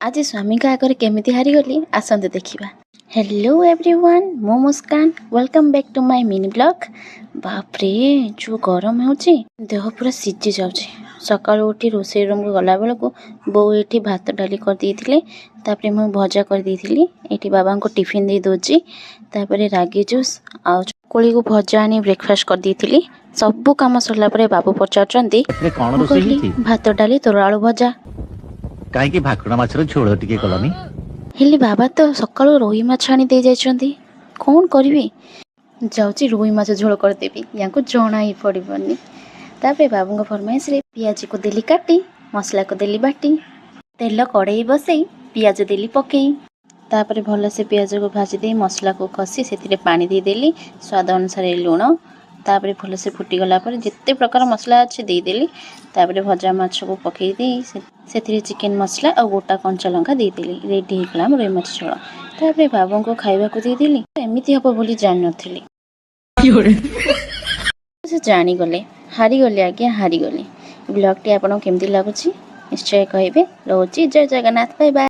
ଆଜି ସ୍ୱାମୀଙ୍କ ଆଗରେ କେମିତି ହାରିଗଲି, ଆସନ୍ତୁ ଦେଖିବା। ହ୍ୟାଲୋ ଏଭ୍ରିୱାନ୍, ମୁଁ Muskan. Welcome back to my mini vlog. ବାପରେ, ଯେଉଁ ଗରମ ହେଉଛି, ଦେହ ପୁରା ସିଝି ଯାଉଛି। ସକାଳୁ ଉଠି ରୋଷେଇ ରୁମ୍କୁ ଗଲାବେଳକୁ ବୋଉ ଏଠି ଭାତ ଡାଲି କରିଦେଇଥିଲେ। ତାପରେ ମୁଁ ଭଜା କରିଦେଇଥିଲି। ଏଠି ବାବାଙ୍କୁ ଟିଫିନ୍ ଦେଇ ଦେଉଛି। ତାପରେ ରାଗି ଜୁସ୍ ଆଉ ଚକୁଳିକୁ ଭଜା ଆଣି ବ୍ରେକଫାଷ୍ଟ କରିଦେଇଥିଲି। ସବୁ କାମ ସରିଲା ପରେ ବାବୁ ପଚାରୁଛନ୍ତି, ଏଥିରେ କଣ ମୁଁ ରୋଷେଇ କହିଲି, ହେଇଛି? ଭାତ, ଡାଲି, ତୋର ଆଳୁ ଭଜା। କାହିଁକି ଭାକୁର ମାଛର ଝୋଳ ଟିକେ କଲନି? ହେଲେ ବାବା ତ ସକାଳୁ ରୋହି ମାଛ ଆଣି ଦେଇ ଯାଇଛନ୍ତି। କ'ଣ କରିବି? ଯାଉଛି, ରୋହି ମାଛ ଝୋଳ କରିଦେବି, ୟାଙ୍କୁ ଜଣା ହିଁ ପଡ଼ିବନି। ତାପରେ ବାବୁଙ୍କ ଫରମାଇଶରେ ପିଆଜକୁ ଦେଲି କାଟି, ମସଲାକୁ ଦେଲି ବାଟି, ତେଲ କଡ଼େଇ ବସେଇ ପିଆଜ ଦେଲି ପକେଇ। ତାପରେ ଭଲସେ ପିଆଜକୁ ଭାଜି ଦେଇ ମସଲାକୁ କଷି ସେଥିରେ ପାଣି ଦେଇଦେଲି, ସ୍ୱାଦ ଅନୁସାରେ ଲୁଣ। ତାପରେ ଭଲସେ ଫୁଟିଗଲା ପରେ ଯେତେ ପ୍ରକାର ମସଲା ଅଛି ଦେଇଦେଲି। ତାପରେ ଭଜା ମାଛକୁ ପକେଇ ଦେଇ ସେଥିରେ ଚିକେନ୍ ମସଲା ଆଉ ଗୋଟା କଞ୍ଚା ଲଙ୍କା ଦେଇଦେଲି। ରେଡ଼ି ହେଇଗଲା ଆମ ରୋହି ମାଛ ଝୋଳ। ତାପରେ ବାବୁଙ୍କୁ ଖାଇବାକୁ ଦେଇଦେଲି। ଏମିତି ହେବ ବୋଲି ଜାଣିନଥିଲି। ସେ ଜାଣିଗଲେ। ହାରିଗଲି ଆଜ୍ଞା, ହାରିଗଲି। ବ୍ଲଗ୍ଟି ଆପଣଙ୍କୁ କେମିତି ଲାଗୁଛି, ନିଶ୍ଚୟ କହିବେ। ରହୁଛି, ଜୟ ଜଗନ୍ନାଥ, ବାଇ ବାଇ।